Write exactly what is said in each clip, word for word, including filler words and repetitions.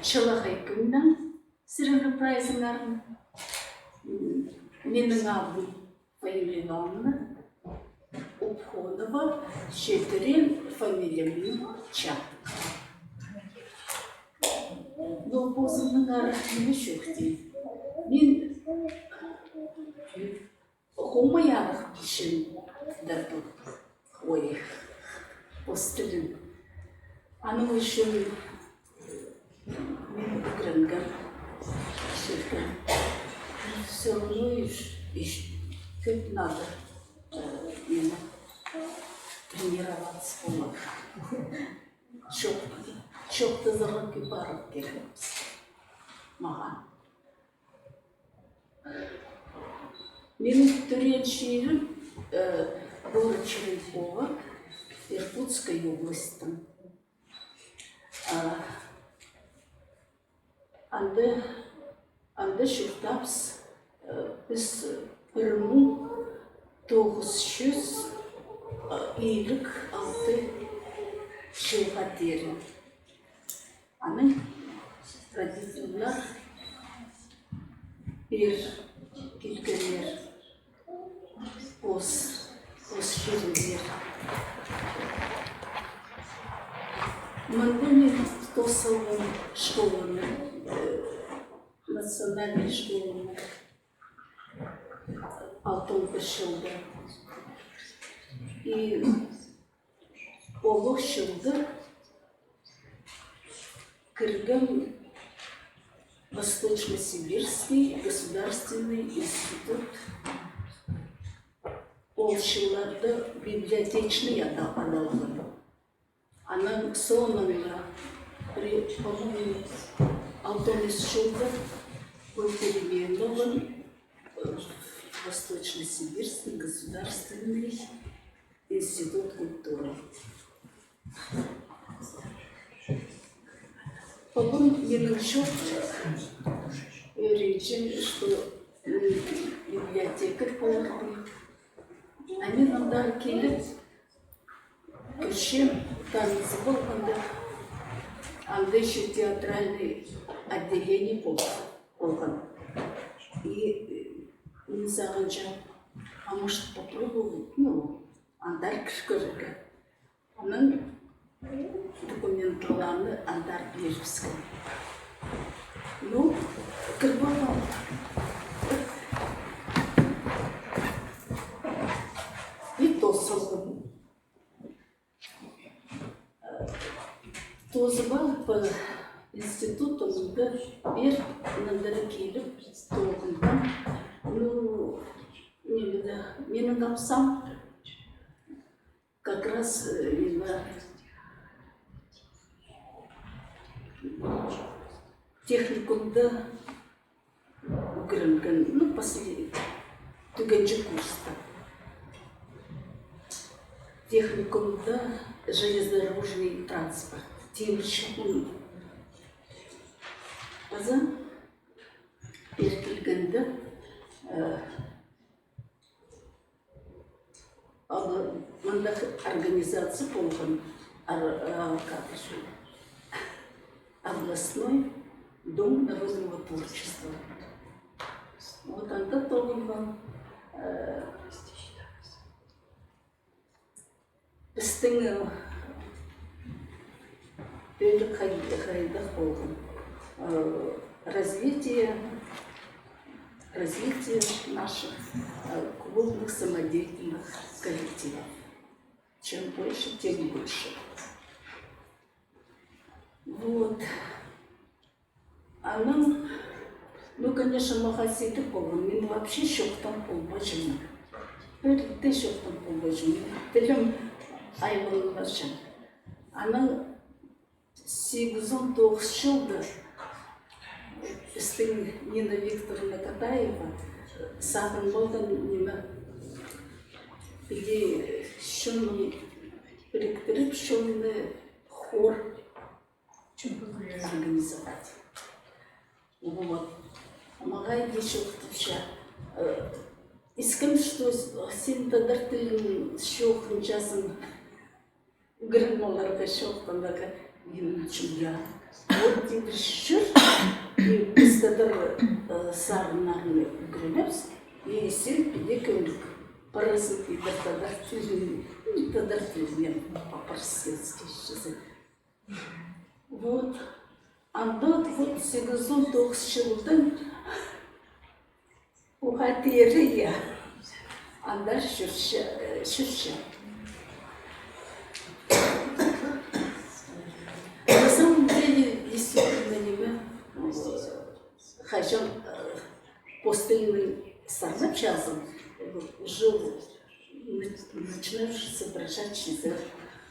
Чалахай кӱннең сірерні прайзыңарны. М, минің адым Фаина Ивановна Обхонова, Читіре, фамилия минің Чапкин. Но позымнаңар ниме чоохтим. Мин хомай арах пілчем даа пу, ой, пос тілін. Аның ӱчӱн мин ӱгренгем, чӧргем. Всё равно ещё, ещё кӧп надо, э, ниме, тренироваться поларға. Чоох-, чоохтазарға кӧп арығ кирек мағаа. Минің тӧреен чирім, э, город Черемхово, Иркутская областьтың. А, анда, анда чуртаабыс, э, піс пір муң тоғыс чӱс, э, илиг алты чылға теере. Аның родительлер пеер килгеннер, пос, пос чирінзер. Мында мин тоос салғам школаны, э, национальный школаны, алтон пір чылда. И ол чылда кіргем Восточно-Сибирский государственный институт. Ол чылларда библиотечный ада-, адалған. Анаң соонаң ла, при-, по-моему, алтон ӱс чылда ол переименован, э, Восточно-Сибирский государственный институт культуры. Пабам минің чох, э, ӧрінчең, что, м, библиотекарь поларбын. А мин андар киліп, кӧрчем, танызып алғанда, анда ещё театральный отделение пол-, полған. И, э, мин сағынчам, а может попробовать, ну, андар кір кӧрерге. Анаң документларны андар пирібіскен. Ну, кір парғам. И тоос салғам. Тоозып алып, э, институт оңында пеер, нандыра киліп, тоғынғам. Ну, ниме дее, минің апсам как раз, э, ниме, техникумда ӱгренген, ну, послед-, тӱгенҷі курста. Техникумда железнодорожный транспорт, тимір чолның. Азы пеер килгенде, э, Ал мындағ организация полған, ар-, а, как же, областной дом народного творчества. Вот анда тоғынған, э, пістің, э, пӧлік хай-, хайдағ полған. Э, развитие, развитие наших, э, клубных самодеятельных коллективов. Чем больше, тем лучше. Вот. Анаң, ну, конечно, мағаа сидік полған. Мин вообще чоохтаң полбаҷаңмын. Пір дее чоохтаң полбаҷаңмын. Тілім айланбаҷаң. Анаң сигізон тоғыс чылда пістің Нина Викторовна Катаева сағын полған ниме. Піди чонны піріктіріп, чонны хор организовать. Вот. Мағаа иди чоохтапча, э, искем, что с-, син тадар тілін чоохтапчазың. Ӱгрен оларға чоохтанарға, мин чуя. Вот, тидір, чӧр, Тадар, э, сарыннарын ӱгренербіс, и син піди кӧнік паразын, и тадар тілін, тадар тілінең по-простецки чізе. Вот. Анда вот сигізон тоғыс чылдаң уғаа теере, я. Анда чӧрче, э, чӧрче. На самом деле, действительно, ниме, э, хаҷан, э, пос тілінең сарнапчазың, э, уже нач-, начинаешь соображать чізе,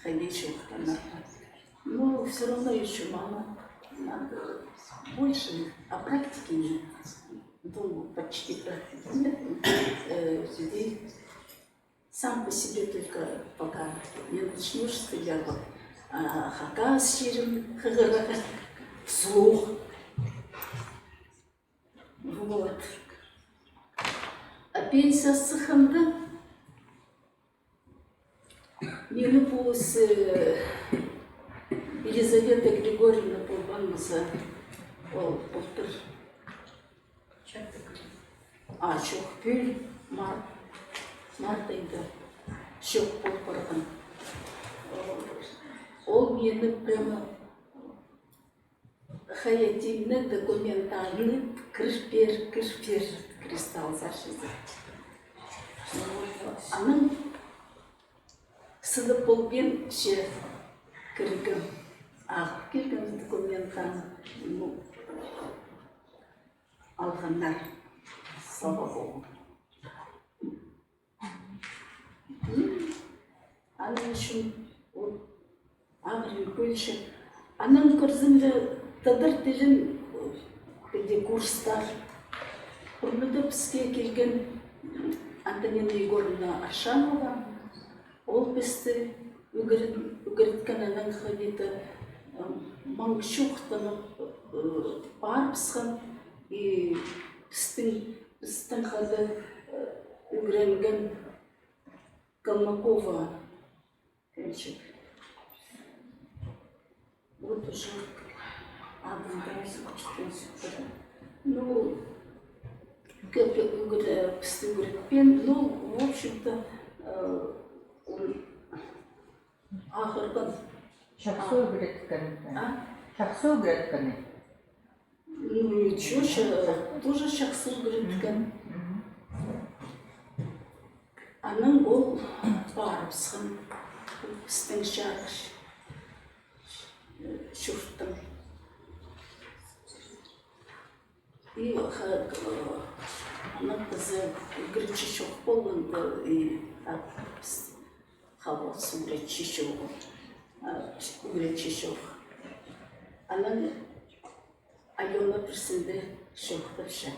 хайди чоохтанарға. Но всё равно ещё мало. Надо больше, а практики нет. Ну, почти практики нет. Э, сидей сам по себе только пока не начнёшь, я вот, а, хакас чирін хығырарға вслух. Вот. А пенсия сыхханда, мені пу, э, Елизавета Григорьевна полбаан нооза, ол былтыр. А, чох, пӱӱл март, март айда. Чох, пол парған. Ол мені прямо хайа тимнег документарны кір пир, кір пир, кристаллзар чізе. Анаң сыдып полбинча кіргем, ағып килгем документарны, ну, алғаннар, слава Богу. М, аның ӱчӱн ол ағырып кӧрче. Анаң кӧрзем дее тадар тілін, піди курстар. Пурнада піске килген Антонина Егоровна Аршанова, ол пісті ӱгрет-, ӱгреткен, анаң хайди-да, м, маң чоохтанып, э, парыбысхан, и пістің, пістің хада, э, ӱгренген Колмакова, короче, вот уже адын да чоохтанчатхан. Ну, кӧп ӱгре-, пісті ӱгретпеен, ну, в общем-то, э, ағырған. Чахсы ӱгреткен. А? Чахсы ӱгреткен. Ну, ничего, тоже чахсы ӱгреткен. Анаң ол парыбысхан пістің чарых чуртаң. И ха-, анаң пізе ӱгретчі чох полғанда, и, а, піс, хабар ӱгретчі чоғыл, а, ӱгретчі чох. Анаң Алёна пірсінде чоохтапча: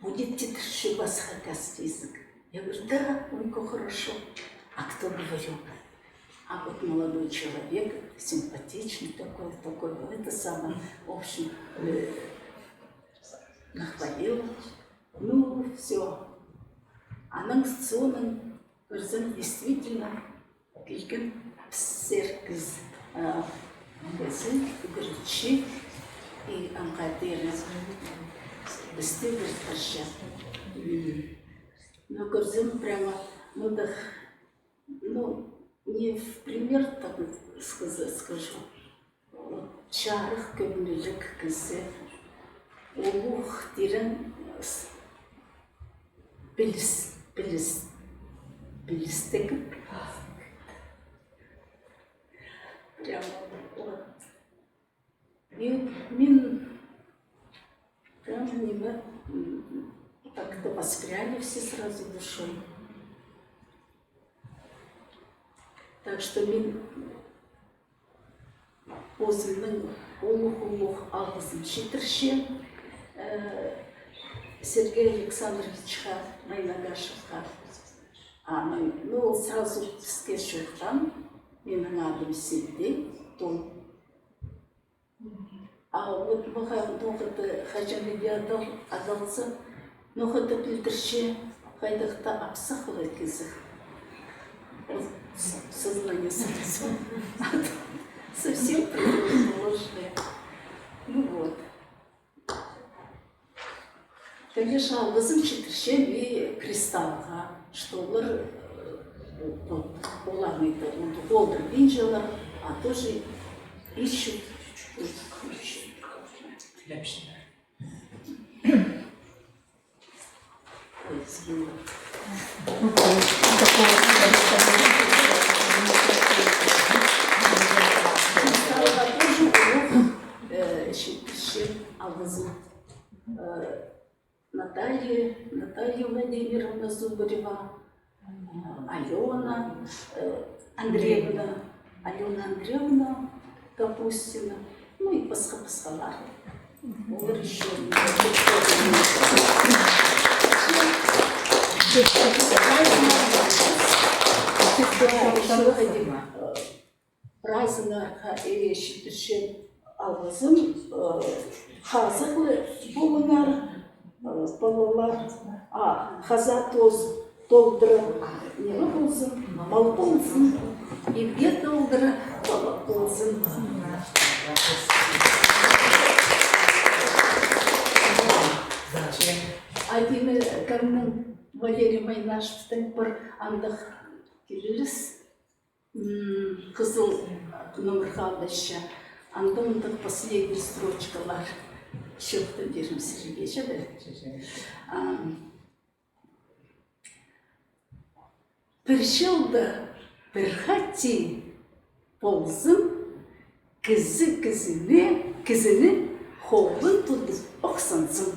«Будете тырчы пасха кас кизік?» Я говорю: «Да, ой, как хорошо». А кто говорю? А вот молодой человек, симпатичный такой, такой, это самое, в общем, э, нахвалил. Ну, всё. Анаң соонаң кӧрзем, действительно, килген піссер кізі, а, кізі, ӱгретчі, и аңаа теере пісті ӱгрет парча. М. Но кӧрзем, прямо мындағ, ну, не в пример так сказа-, скажу. Чарых кӧңніліг кізі, улуғ тирең с-, піліс, піліс, пілістіг. Прям вот. И мин прям, ниме, м, как-то воспряли все сразу душой. Так что мин позымның улуғ-улуғ алғызым читірчем, э, Сергей Александровичха Майнагашевха. Анаң, ну, ол сразу піске чоохтаан, минің адым Сиддей, Том. А вот мағаа ноға-да хаҷан иди адал-, адалза, ноға-да пілдірче, хайдағ-да апсахлығ кізі. Вот с-, сознание сразу. Совсем противоположное. Ну вот. Леш алғызым читірчем и Кристаллаға, что олар, э, ол-, оларны да ол-, олдырбинчалар, а тоже ищут. Ой, сбыла. Кристаллаға тоже улуғ, э, читірчем алғызым. Э, Наталья, Наталья Владимировна Зубарева, Алёна, э, Андреевна, Алёна Андреевна Капустина, ну и пасха-пасхалар. Олар ещё. Ещё хотим, э, Праздниктарға, э, читірчем алғызым, э, хазығлығ полыңар, э, палалар, а, хаза тоос толдыра, а, ниме ползын, мал ползын, ибге толдыра, пала ползын. А тиме кемнің, Валерий Майнашевтің пір андағ киріліс. М, хызыл номерға алча. Анда мындағ последний строчкалар. Чоохтап пирем сірерге, че бе? Ам, пір чылда пір хати ползын, кізі кізіні, кізіні холын тудып охсанзын.